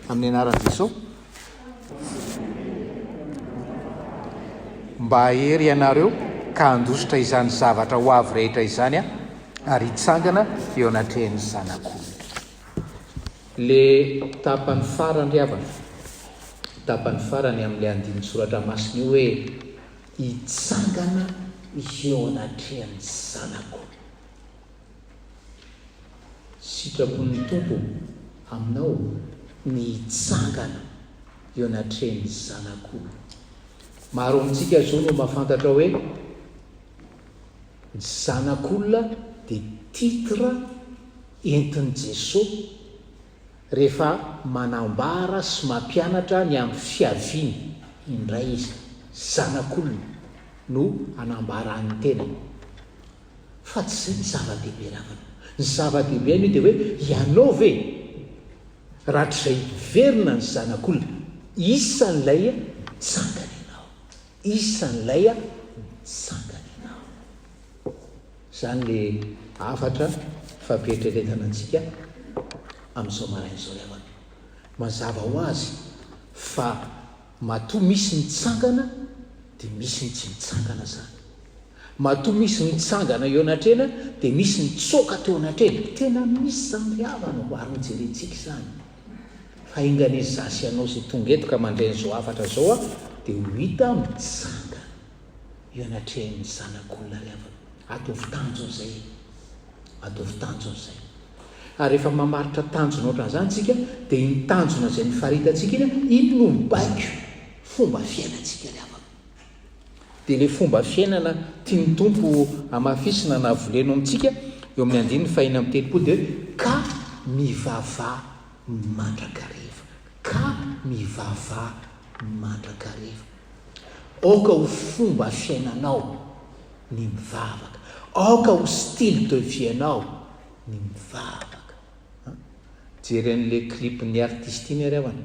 Amin'ny anaran'i Jesoa. Mba hahery ianareo ka handositra izany zavatra ho avy rehetra izany ary hitsangana eo anatrehan'ny Zanak'olona. Le tapany farany ry havana, tapany farany amin'ilay andinin-tsoratra masina io hoe hitsangana eo anatrehan'ny Zanak'olona. Sitrapon'ny Tompo aminao ny hitsangana eo anatrehan'ny Zanak'olona. Maro amintsika izao no mahafantatra hoe ny Zanak'olona dia titre entin'i Jesoa rehefa manambara sy mampianatra ny amin'ny fiaviany indray Izy. Zanak'olona no anambarany ny tenany. Fa tsy izay ny zava-dehibe ravana. Ny zava-dehibe anio dia hoe ianao ve rahatrizay hiverina ny zanak'olona isan'ilay mitsangana ianao. Isan'ilay mitsangana ianao. Izany le hafatra fampieritreretana antsika amin'izao maraina izao ry havana. Mazava ho azy fa matoa misy mitsangana dia misy ny tsy mitsangana izany. Matoa misy mitsangana eo anatrehana dia misy mitsoaka teo anatrehana. Tena misy izany ry havana o, ary hojerentsika izany. Fa enga anie izaho sy ianao izay tonga eto ka mandre an'izao hafatra izao aho dia ho hita mitsangana eo anatrehan'ny Zanak'olona ry havana. Ataovy tanjona izay e. Ataovy tanjona izay. Ary rehefa mamaritra tanjona ohatran'izany isika dia iny tanjona izay nifaritantsika iny, iny no mibaiko fomba fiainantsika ry havana. Dia ilay fomba fiainana tian'ny Tompo hamafisina na volena ao amintsika eo amin'ny andininy fahenina amby telopolo dia hoe ka mivavaha mandrakariva. Ka mivavaha mandrakariva. Aoka ho fomba fiainanao ny mivavaka. Aoka ho style de vie-nao ny mivavaka. Mijery an'le clip ny artiste iny ary havana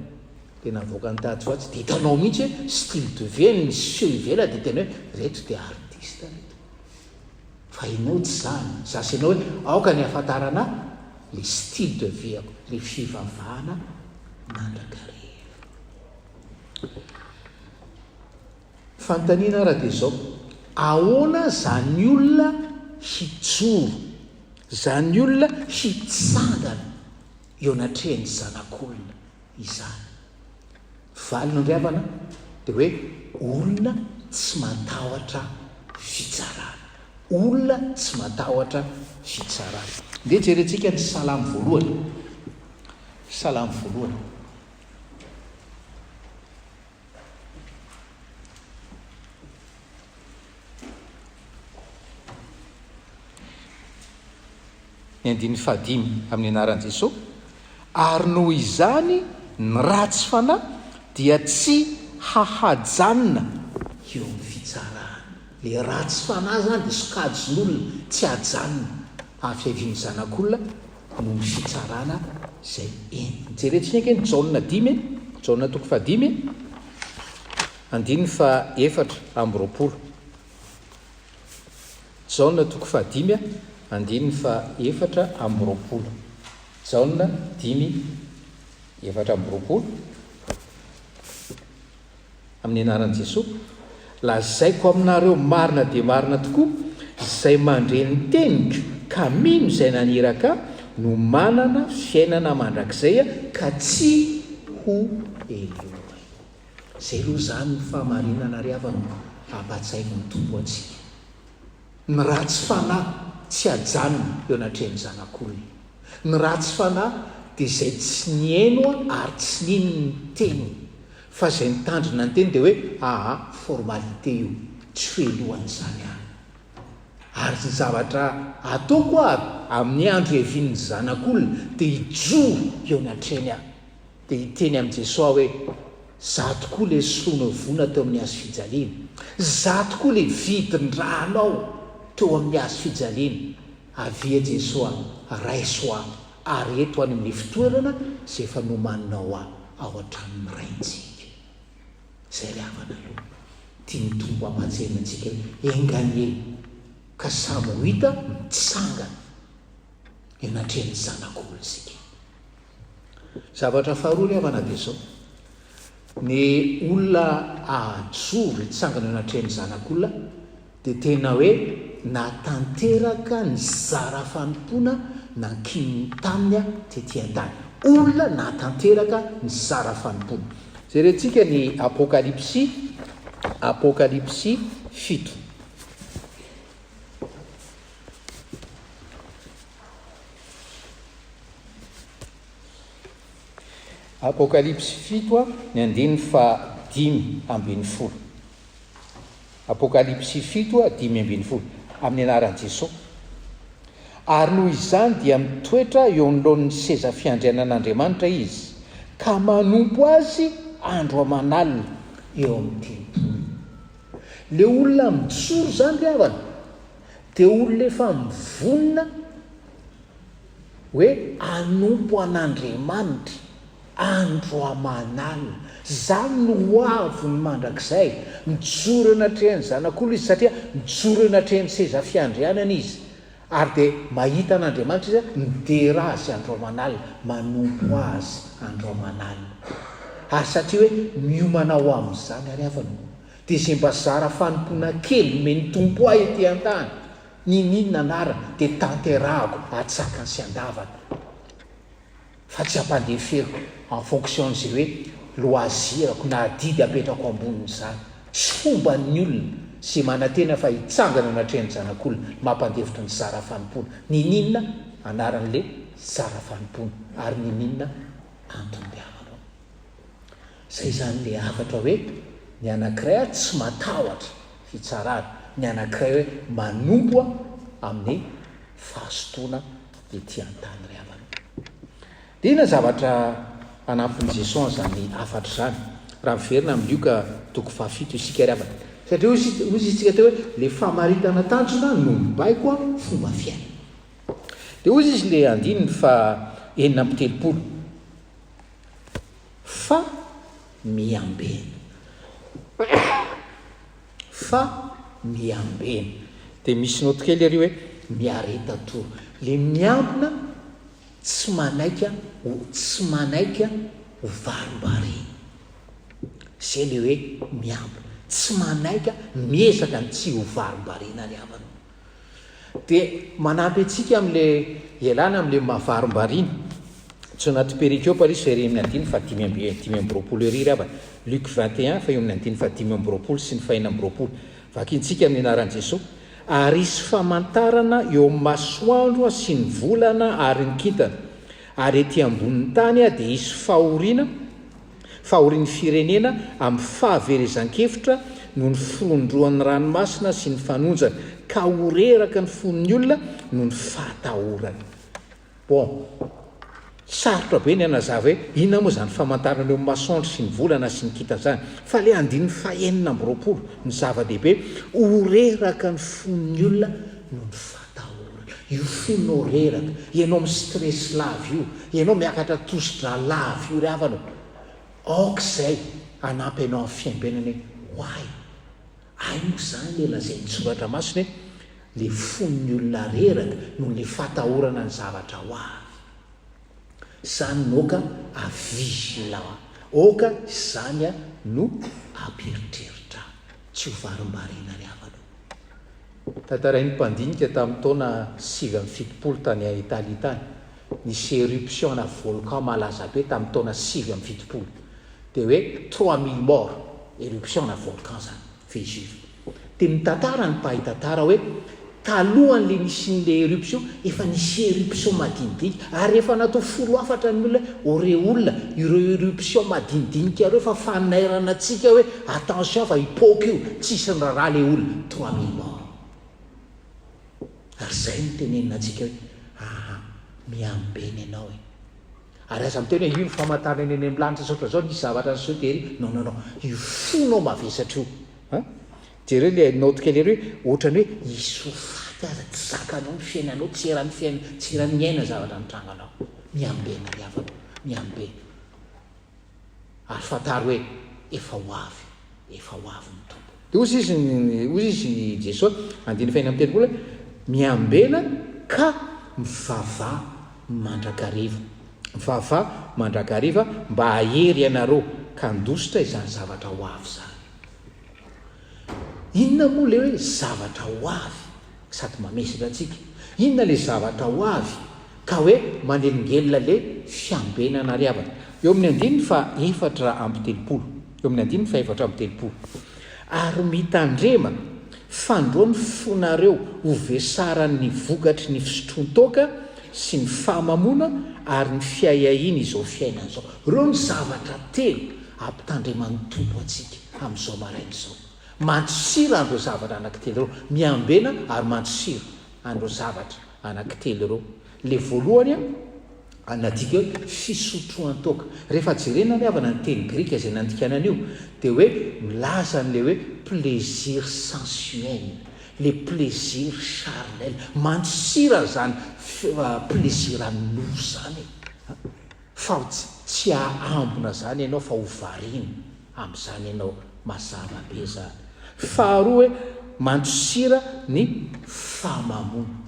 dia navoakany tatsy ho atsy dia hitanao mihitsy hoe style de vie ny miseho ivelany dia tena hoe reto dia artiste reto. Fa ianao tsy zany. Za sy ianao hoe aoka ny hahafantarana ahy le style de vie-ako, le fivavahana mandrakariva. Fanontaniana ara dia izao, ahoana zany olona hijoro, zany olona hitsangana eo anatrehan'ny Zanak'olona izany? Valiny ry havana dia hoe olona tsy matahotra fitsarana. Olona tsy matahotra fitsarana. Ndeha jerentsika ny Salamo voalohany. Salamo voalohany. Ny andininy fahadimy amin'ny anaran'i Jesoa, Ary noho izany ny ratsy fanahy dia tsy hahajanona eo amin'ny fitsarana. Ilay ratsy fanahy izany dia sokajin'olona tsy hajanona amin'ny fiavian'ny Zanak'olona noho ny fitsarana izay entiny. Jerentsika ange ny Jaona dimy e, Jaona toko fahadimy andininy faha 24. Jaona toko fahadimy andininy faha 24. Jaona dimy 24. Amin'ny anaran'i Jesoa, lazaiko aminareo marina dia marina tokoa, izay mandre ny teniko ka mino izay naniraka ahy no manana fiainana mandrakizay ka tsy ho helohina. Izay aloha izany ny fahamarinana ry havana ampahatsiahivin'ny Tompo antsika. Ny ratsy fanahy tsy ajanona eo anatrehan'ny Zanak'olona. Ny ratsy fanahy dia izay tsy nihaino ary tsy nino ny teniny. Fa izay nitandrina ny teny dia hoe aa formalité io, tsy ho helohan'izany aho. Ary ny zavatra ataoko ary amin'ny andro hiavian'ny Zanak'olona dia hijoro eo anatrehany aho. Dia hiteny amin'i Jesoa aho hoe, Za tokoa le solonovoina teo amin'ny hazo fijaliana. Za tokoa le vidin-dranao teo amin'ny hazo fijaliana. Avia Jesoa, raiso aho ary eto any amin'ny fitoerana izay efa nomaninao ahy ao an-tranon'ny Raintsika. Izay ry havana aloha tian'ny Tompo hampahatsiahina antsika hoe enga anie ka samy ho hita mitsangana eo anatrehan'ny Zanak'olona isika. Zavatra faharoa ry havana dia izao, ny olona hahajoro hitsangana eo anatrehan'ny Zanak'olona dia tena hoe nahatanteraka ny zara fanompoana nankininy taminy tety an-tany. Olona nahatanteraka ny zara fanompoana. Jerentsika ny Apokalypsy, Apokalypsy fito. Apokalypsy fito ny andininy faha 15. Apokalypsy fito 15. Amin'ny anaran'i Jesoa. Ary noho izany dia mitoetra eo anoloan'ny seza fiandrianan'Andriamanitra izy, ka manompo Azy andro aman'alina eo amin'ny tempoliny. Le olona mijoro izany ry havana dia olona efa mivonona hoe hanompo an'Andriamanitra andro aman'alina. Izany no ho aviny mandrakizay. Mijoro eo anatrehan'ny Zanak'olona izy satria mijoro eo anatrehan'ny seza fiandrianana izy. Ary dia mahita an'Andriamanitra izy, midera Azy andro aman'alina, manompo Azy andro aman'alina. Ary satria hoe miomana ho amin'izany ary havana o, dia izay mba zara fanompoana kely nomen'ny Tompo ahy ety an-tany, N'inon'inona anarany dia tanterahako atsakany sy andavany fa tsy ampandeferiko en fonction n'izay hoe loisir-ko na adidy apetrako ambonin'izany. Tsy fomban'ny olona izay manantena fa hitsangana eo anatrehan'ny zanak'olona ny mampandefitra ny zara fanompoana. N'inon'inona anaran'le zara fanompoana ary n'inon'inona antom-piavanao. Zay izany le hafatra hoe ny anankiray a tsy matahotra fitsarana, ny anankiray hoe manompo a amin'ny fahasotoana ety an-tany ry havana. Dia inona zavatra anampin'i Jesoa an'izany hafatra izany? Raha miverina amin'ny Lioka toko fahafito isika ry havana. Satria hoy isika teo hoe le famaritana tanjona no mibaiko a fomba fiaina. Dia hoy izy le andininy faha 36. Fa miambena. Fa miambena. Dia misy note kely ery hoe miareta toro. Le miambina tsy manaika ho tsy manaika ho varimbariana. Zay le hoe miambina. Tsy manaika, miezaka ny tsy ho varimbariana ry havana. Dia manampy antsika amin'ilay ialana amin'ilay mahavarimbariana. Tsy ao anaty perikopa ry fa ery amin'ny andininy faha 25 ery ry havana. Luc 21 fa eo amin'ny andininy faha 25 sy ny faha 26. Vakintsika amin'ny anaran'i Jesoa. Ary hisy famantarana eo amin'ny masoandro sy ny volana ary ny kintana. Ary ety ambonin'ny tany dia hisy fahoriana. Fahorian'ny firenena amin'ny fahaverezan-kevitra noho ny firohondrohan'ny ranomasina sy ny fanonjana, ka ho reraka ny fon'ny olona noho ny fahatahorana. Bon, sarotra be ny hanazava hoe inona moa izany famantarana eo amin'ny masoandro sy ny volana sy ny kintana izany. Fa ilay andininy fahenina amby 20 no zava-dehibe, ho reraka ny fon'ny olona noho ny fahatahorana. Io fonao reraka, ianao mi-stress lava io, ianao miakatra tosi-drà lava io ry havana ô, aoka izay hanampy anao amin'ny fiambenana hoe oay, hay moa izany ilay lazain'ny soratra masina hoe ilay fon'ny olona reraka noho ilay fahatahorana ny zavatra ho avy. Izany no aoka ha-vigilant, aoka izany no hampieritreritra, tsy ho varimbariana ry havana ô. Tantarain'ny mpandinika tamin'ny taona 79 tany Italia tany, nisy éruption ana volcan malaza be tamin'ny taona 79. Dia hoe 3000 morts, éruption ana volcan zany, Vésuve. Dia mitantara ny mpahay tantara hoe talohan'le nisian'le éruption, efa nisy éruption madinidinika, ary efa natao folo hafatra ny olona hoe, ô re olona, ireo éruption madinidinika ireo efa fanairana antsika hoe attention fa hipoaka io, tsisy niraharaha le olona, 3000 morts. Ary izay no tenenina antsika hoe, aa, miambena ianao e. Ary aza miteny hoe io ny famantarana eny amin'ny lanitra sy ohatran'izao, nisy zavatra niseho tery, non non non, io fonao mavesatra io. An? Jereo ilay naoty kely ery hoe ohatran'ny hoe hisy ho faty aza tsy zakanao ny fiainanao, tsy eran'ny fiainana, tsy eran'ny aina ny zavatra mitranganao. Miambena ry havana, miambena. Ary fantaro hoe efa ho avy, efa ho avy ny Tompo. Dia hoy izy, hoy izy Jesoa, andininy fahenina amby 30 hoe, Miambena ka mivavaha mandrakariva. Mivavaha mandrakariva mba hahery ianareo ka handositra izany zavatra ho avy izany. Inona moa ilay hoe zavatra ho avy sady mamesatra antsika? Inona ilay zavatra ho avy ka hoe manelingelina ilay fiambenana ry havana? Eo amin'ny andininy faha 34. Eo amin'ny andininy faha 34. Ary mitandrema, fandroa ny fonareo ho vesaran'ny vokatry ny fisotroan-toaka sy ny fahamamoana ary ny fiahiahiana izao fiainana izao. Ireo ny zavatra telo ampitandreman'ny Tompo antsika amin'izao maraina izao. Mandosira an'ireo zavatra anankitelo ireo. Miambena ary mandosira an'ireo zavatra anankitelo ireo. Ilay voalohany nadika hoe fisotroan-toaka. Rehefa jerena ry havana ny teny grika izay nandikana an'io dia hoe milaza an'ilay hoe plaisir sensuel, ilay plaisir charnel. Mandosira an'izany plaisir nofo izany e. Fa tsy hahambona izany ianao fa ho variana amin'izany ianao. Mazava be izany. Faharoa hoe mandosira ny fahamamoana.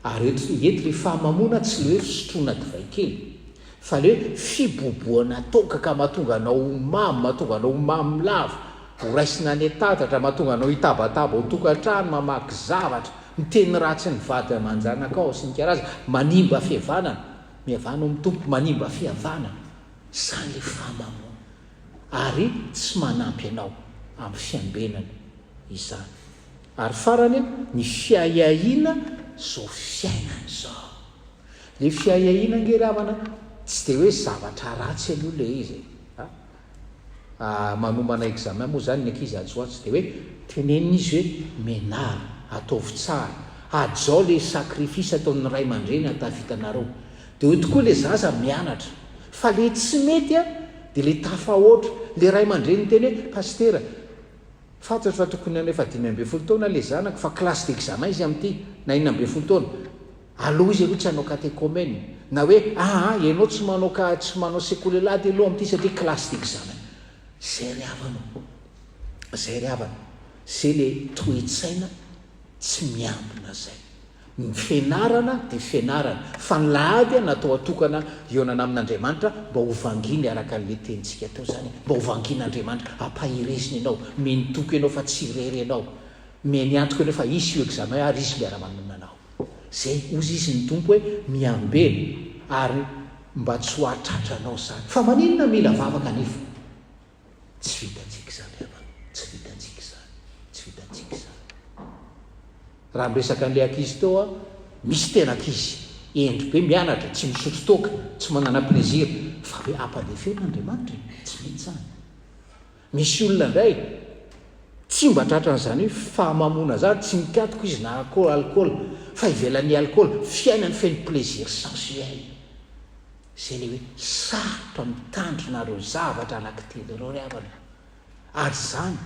Ary eto eto le fahamamoana tsy le hoe fisotroana divay kely fa le hoe fibobohana toaka ka mahatonga anao ho mamo, mahatonga anao ho mamo lava, ho raisina any an-tatatra, mahatonga anao hitabataba ao tokantrano, mamaky zavatra, miteny ratsy ny vady aman-janakao sy ny karazany, manimba fihavanana, mihavana ao amin'ny Tompo, manimba fihavanana, izany le fahamamoana. Ary tsy manampy anao amin'ny fiambenana izany. Ary farany, ny fiahiahiana izao fiainana izao. Ilay fiahiahiana ange ry havana tsy dia hoe zavatra ratsy aloha ilay izy e. A, manomana examen moa izany ny ankizy atsy ho atsy dia hoe tenenina izy hoe mianara, ataovy tsara, hajao ilay sacrifice ataon'ny ray aman-dreny hahatafita anareo. Dia eo tokoa ilay zaza mianatra. Fa ilay tsy mety a, dia ilay tafahoatra. Ilay ray aman-dreny miteny hoe pasitera, Fantatro fa tokony hanao efa 15 taona ilay zanako fa classe d'examen izy amin'ity na 16 taona. Aleo izy aloha tsy hanao catéchomène. Na hoe aa ianao tsy manao ka tsy manao sekoly alahady aloha amin'ity satria classe d'examen. Zay ry havana ô. Zay ry havana. Zay le toe-tsaina tsy miambina zay. Ny fianarana dia fianarana, fa ny lahady natao hatokana hihaonana amin'Andriamanitra mba ho vangiany araka an'ilay tenintsika teo izany e, mba ho vangian'Andriamanitra, ampahereziny ianao, omeny toky ianao fa tsy irery ianao, omeny antoka ianao fa hisy io examen ary Izy miara-manonona anao. Izay hozy izy ny Tompo hoe miambena ary mba tsy ho hahatratra anao izany. Fa maninona mila vavaka anefa? Tsy vitantsika izany havana, tsy vitantsika izany, tsy vitantsika izany. Raha miresaka an'ilay ankizy teo aho, misy tena ankizy hendry be mianatra, tsy misotro toaka, tsy manana plaisir, fa hoe ampandefena Andriamanitra e, tsy mety izany. Misy olona indray, tsy mba tratran'izany hoe fahamamoana izany, tsy mikatoka izy na alcool, fa ivelan'ny alcool, fiainany feno plaisir sensuel. Izay ilay hoe sarotra mitandrina ireo zavatra anankitelo ireo ry havana. Ary izany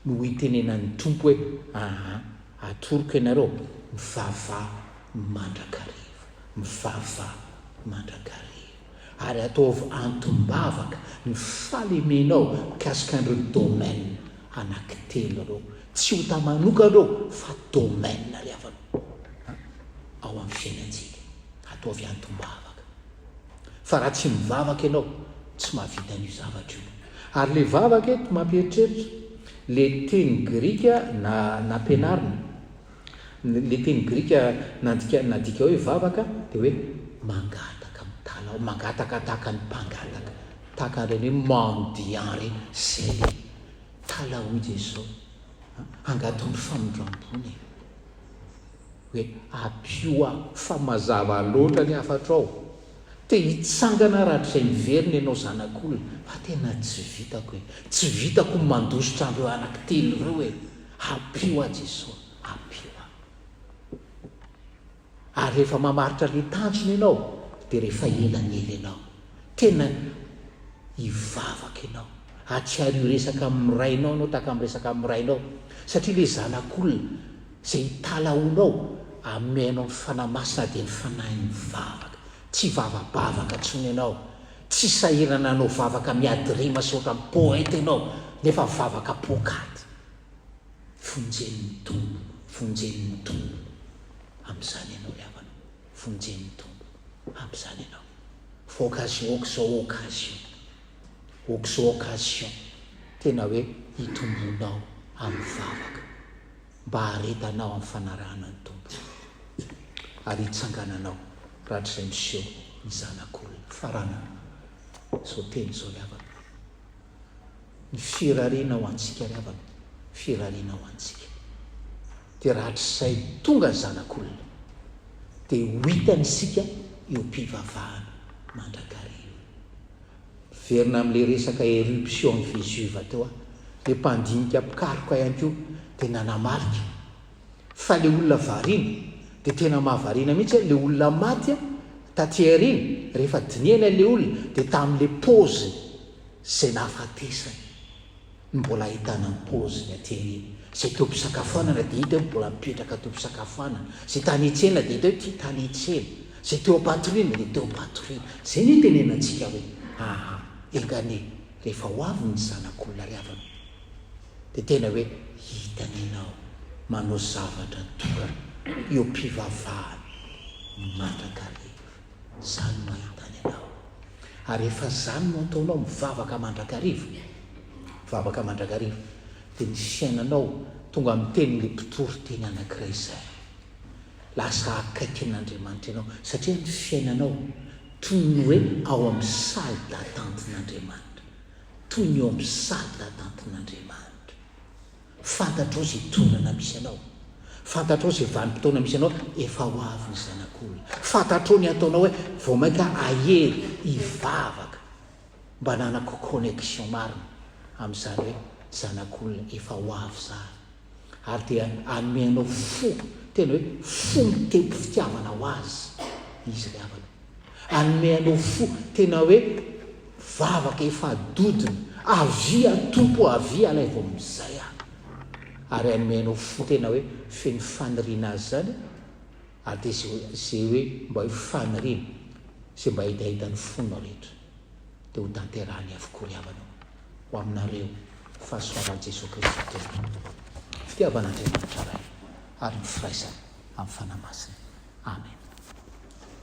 no itenenan'ny Tompo hoe, Aa, atoroko ianareo, mivavaha mandrakariva, mivavaha mandrakariva. Ary ataovy antom-bavaka ny fahalemenao mikasika an'ireo domaine anankitelo ireo. Tsy ota manokana ireo fa domaine ry havana ao amin'ny fiainantsika. Ataovy antom-bavaka. Fa raha tsy mivavaka ianao, tsy mahavita an'io zavatra io. Ary ilay vavaka eto mampieritreritra, ilay teny grika na nampianarina, ilay teny grika nandika nadika hoe vavaka dia hoe mangataka, mitalaho, mangataka tahaka ny mpangataka, tahaka an'ireny hoe mendiant ireny. Izay ilay talahoy Jesoa. Angataho ny famindram-pony e. Hoe ampio aho fa mazava loatra ny hafatrao. Te hitsangana rahatrizay miverina ianao zanak'olona fa tena tsy vitako e. Tsy vitako ny mandositra an'ireo anankitelo ireo e. Ampio aho Jesoa, ampio aho. Ary rehefa mamaritra ilay tanjona ianao dia rehefa ela ny ela ianao. Tena hivavaka ianao. Hahatsiaro hiresaka amin'ny rainao ianao tahaka ny miresaka amin'ny rainao. Satria ilay zanak'olona izay italahoanao hanome anao ny Fanahy Masina dia ny Fanahin'ny vavaka. Tsy hivavabavaka intsony ianao. Tsy sahirana hanao vavaka miady rima sy ohatran'ny poète ianao nefa vavaka poakaty. Vonjen'ny Tompo, vonjen'ny Tompo amin'izany ianao ry havana. Vonjen'ny Tompo amin'izany ianao. Fa occasion aok'izao occasion. Aok'izao occasion tena hoe hitombonao amin'ny vavaka. Mba haharetanao amin'ny fanarahana ny Tompo. Ary hitsangananao rahatrizay miseho ny Zanak'olona. Faranana izao teny izao ry havana. Ny firariana ho antsika ry havana, firariana ho antsika. Dia rahatrizay tonga ny Zanak'olona, dia ho hitany isika eo am-pivavahana mandrakariva. Miverina amin'ilay resaka éruption ny Vésuve teo aho. Ilay mpandinika mpikaroka ihany koa dia nanamarika fa ilay olona variana dia tena mahavariana mihitsy ilay olona maty taty aoriana rehefa dinihana ilay olona dia tamin'ilay paoziny izay nahafatesany no mbola ahitana ny paoziny aty aoriana. Izay teo am-pisakafoanana dia hita hoe mbola mipetraka teo am-pisakafoanana. Izay tany an-tsena dia hita hoe ity tany an-tsena. Izay teo am-patoriana dia teo am-patoriana. Izay no itenenantsika hoe, aa, enga anie, rehefa ho avy ny Zanak'olona ry havana, dia tena hoe hitany ianao manao zavatra tokana eo am-pivavahana mandrakariva. Izany no ahitany anao. Ary rehefa izany no ataonao, mivavaka mandrakariva, mivavaka mandrakariva, dia ny fiainanao tonga amin'ny tenin'ilay mpitory teny anankiray izay. Lasa akaikin'Andriamanitra ianao, satria ny fiainanao toy ny hoe ao amin'ny salle d'attente-n'Andriamanitra. Toy ny eo amin'ny salle d'attente-n'Andriamanitra. Fantatrao izay toerana misy anao. Fantatrao izay vanim-potoana misy anao, efa ho avy ny Zanak'olona. Fantatrao ny ataonao hoe vao mainka hahery hivavaka mba hananako connexion marina amin'izany hoe Zanak'olona efa ho avy izany. Ary dia hanome anao fo, tena hoe fo mitempo fitiavana ho Azy Izy ry havana. Hanome anao fo tena hoe vavaka efa dodona, avia Tompo avia alaivo amin'izay aho. Ary hanome anao fo tena hoe feno faniriana Azy izany, ary dia izay hoe mba hoe faniriana, izay mba hetahetan'ny fonao rehetra dia ho tanterahiny avokoa ry havana ô. Ho aminareo fahasoavan'i Jesoa Kristy Tompo, fitiavan'Andriamanitra Ray ary ny firaisana amin'ny Fanahy Masina. Amena.